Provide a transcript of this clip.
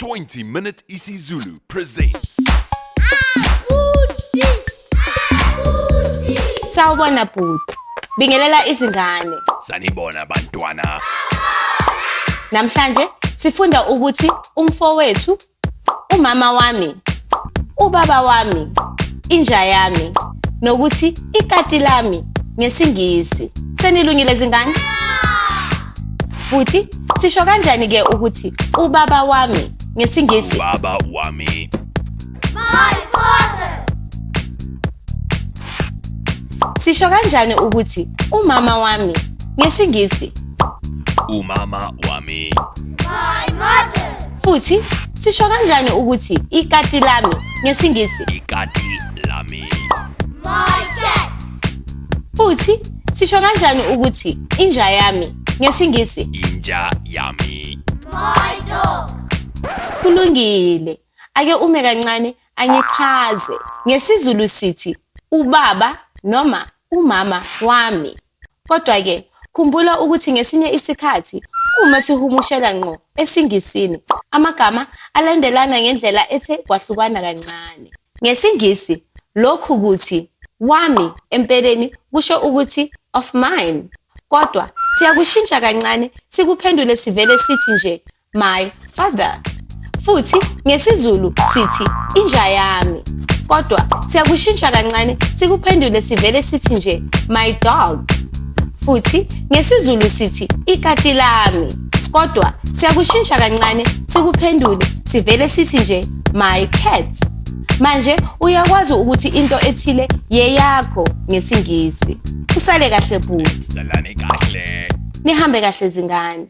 20 Minute isiZulu presents. Sawubona bhuti. Bingelela izingane. Sanibona bantwana. Namhlanje sifunda ukuthi umfowethu, umama wami, ubaba wami, inja yami nokuthi ikati lami ngesiNgisi. Senilungile zingane? Bhuti, sisho kanjani ke ukuthi ubaba wami ngesiNgisi? Ubaba wami. My father. Sisho kanjani ukuthi umama wami ngesiNgisi? Umama wami. My mother. Futhi sisho kanjani ukuthi ikati lami ngesiNgisi? Ikati lami. My cat. Futhi sisho kanjani ukuthi inja yami ngesiNgisi? Inja yami. My dog. Kulungile. Ake ume kancane angichaze. NgesiZulu sithi ubaba noma umama wami. Kodwa-ke khumbula ukuthi ngesinye isikhathi uma sihumushela ngqo esiNgisini amagama alandelana ngendlela ethe kwahlukana kancane. NgesiNgisi lokhu kuthi wami empeleni kusho ukuthi of mine. Kodwa siyakushintsha kancane sikuphendule sivele sithi nje my father. Futhi ngesiZulu sithi inja yami. Kodwa siyakushintsha kancane sikuphendule sivele sithi nje my dog. Futhi ngesiZulu sithi ikati lami. Kodwa siyakushintsha kancane sikuphendule sivele sithi nje my cat. Manje uyakwazi ukuthi into ethile yeyakho ngesiNgisi. Usale kahle bhuti. Salani kahle. Nihambe kahle zingane.